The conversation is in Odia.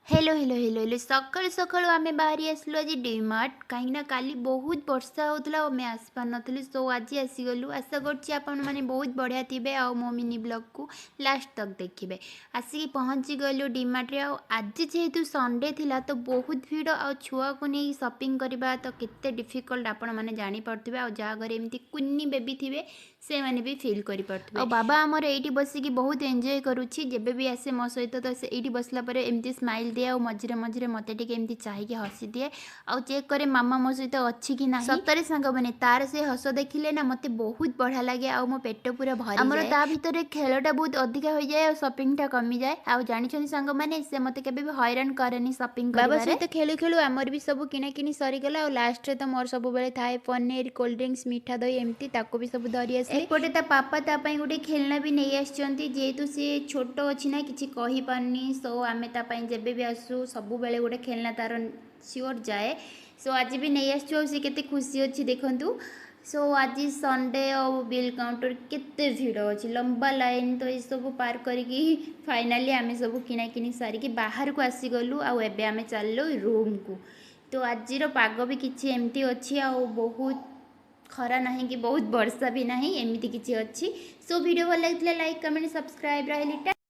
ହେଲୋ ହେଲୋ ହେଲୋ ହେଲୋ, ସକାଳୁ ସକାଳୁ ଆମେ ବାହାରି ଆସିଲୁ ଆଜି ଡିମାର୍ଟ, କାହିଁକିନା କାଲି ବହୁତ ବର୍ଷା ହେଉଥିଲା ଆଉ ଆମେ ଆସିପାରୁନଥିଲୁ। ସୋ ଆଜି ଆସିଗଲୁ। ଆଶା କରୁଛି ଆପଣମାନେ ବହୁତ ବଢ଼ିଆ ଥିବେ ଆଉ ମୋ ମିନି ବ୍ଲଗ୍କୁ ଲାଷ୍ଟ ତକ୍ ଦେଖିବେ। ଆସିକି ପହଞ୍ଚିଗଲୁ ଡିମାର୍ଟରେ। ଆଉ ଆଜି ଯେହେତୁ ସଣ୍ଡେ ଥିଲା ତ ବହୁତ ଭିଡ଼, ଆଉ ଛୁଆକୁ ନେଇ ସପିଂ କରିବା ତ କେତେ ଡିଫିକଲ୍ଟ ଆପଣମାନେ ଜାଣିପାରୁଥିବେ। ଆଉ ଯାହା ଘରେ ଏମିତି କୁନି ବେବି ଥିବେ, ସେମାନେ ବି ଫିଲ୍ କରିପାରୁଥିବେ। ଆଉ ବାବା ଆମର ଏଇଠି ବସିକି ବହୁତ ଏନ୍ଜୟ କରୁଛି। ଯେବେ ବି ଆସେ ମୋ ସହିତ, ତ ସେ ଏଇଠି ବସିଲା ପରେ ଏମିତି ସ୍ମାଇଲ୍ ଦିଏ ଆଉ ମଝିରେ ମଝିରେ ମୋତେ ଟିକେ ଏମିତି ଚାହିଁକି ହସି ଦିଏ ଆଉ ଚେକ୍ କରେ ମାମା ମୋ ସହିତ ଅଛି କି ନାହିଁ। ସତରେ ସାଙ୍ଗମାନେ, ତାର ସେ ହସ ଦେଖିଲେ ନା ମୋତେ ବହୁତ ବଢ଼ିଆ ଲାଗେ ଆଉ ମୋ ପେଟ ପୁରା ଭରି ଆମର। ତା ଭିତରେ ଖେଳଟା ବହୁତ ଅଧିକା ହୋଇଯାଏ ଆଉ ସପିଂଟା କମିଯାଏ। ଆଉ ଜାଣିଛନ୍ତି ସାଙ୍ଗମାନେ, ସେ ମୋତେ କେବେ ବି ହଇରାଣ କରେନି ସପିଂ। ବାବା ସହିତ ଖେଳୁ ଖେଳୁ ଆମର ବି ସବୁ କିଣାକିଣି ସରିଗଲା। ଆଉ ଲାଷ୍ଟରେ ତ ମୋର ସବୁବେଳେ ଥାଏ ପନିର, କୋଲ୍ଡ ଡ୍ରିଙ୍କସ୍, ମିଠା ଦହି, ଏମିତି ତାକୁ ବି ସବୁ ଧରି ଆସିଲି। ଏପଟେ ତା ପାପା ତା ପାଇଁ ଗୋଟେ ଖେଳନା ବି ନେଇ ଆସିଛନ୍ତି। ଯେହେତୁ ସିଏ ଛୋଟ ଅଛି ନା, କିଛି କହିପାରୁନି, ସୋ ଆମେ ତା ପାଇଁ ଯେବେ ବି ଆସୁ ସବୁବେଳେ ଗୋଟେ ଖେଳନା ତାର ସିଓର ଯାଏ। ସୋ ଆଜି ବି ନେଇ ଆସିଛୁ ଆଉ ସେ କେତେ ଖୁସି ଅଛି ଦେଖନ୍ତୁ। ସୋ ଆଜି ସଣ୍ଡେ ଆଉ ବିଲ୍ କାଉଣ୍ଟର କେତେ ଭିଡ଼ ଅଛି, ଲମ୍ବା ଲାଇନ୍। ତ ଏସବୁ ପାର କରିକି ଫାଇନାଲି ଆମେ ସବୁ କିଣାକିଣି ସାରିକି ବାହାରକୁ ଆସିଗଲୁ ଆଉ ଏବେ ଆମେ ଚାଲିଲୁ ରୁମ୍କୁ। ତ ଆଜିର ପାଗ ବି କିଛି ଏମିତି ଅଛି, ଆଉ ବହୁତ ଖରା ନାହିଁ କି ବହୁତ ବର୍ଷା ବି ନାହିଁ, ଏମିତି କିଛି ଅଛି। ସୋ ଭିଡ଼ିଓ ଭଲ ଲାଗିଥିଲେ ଲାଇକ୍, କମେଣ୍ଟ, ସବସ୍କ୍ରାଇବ୍। ରହିଲି।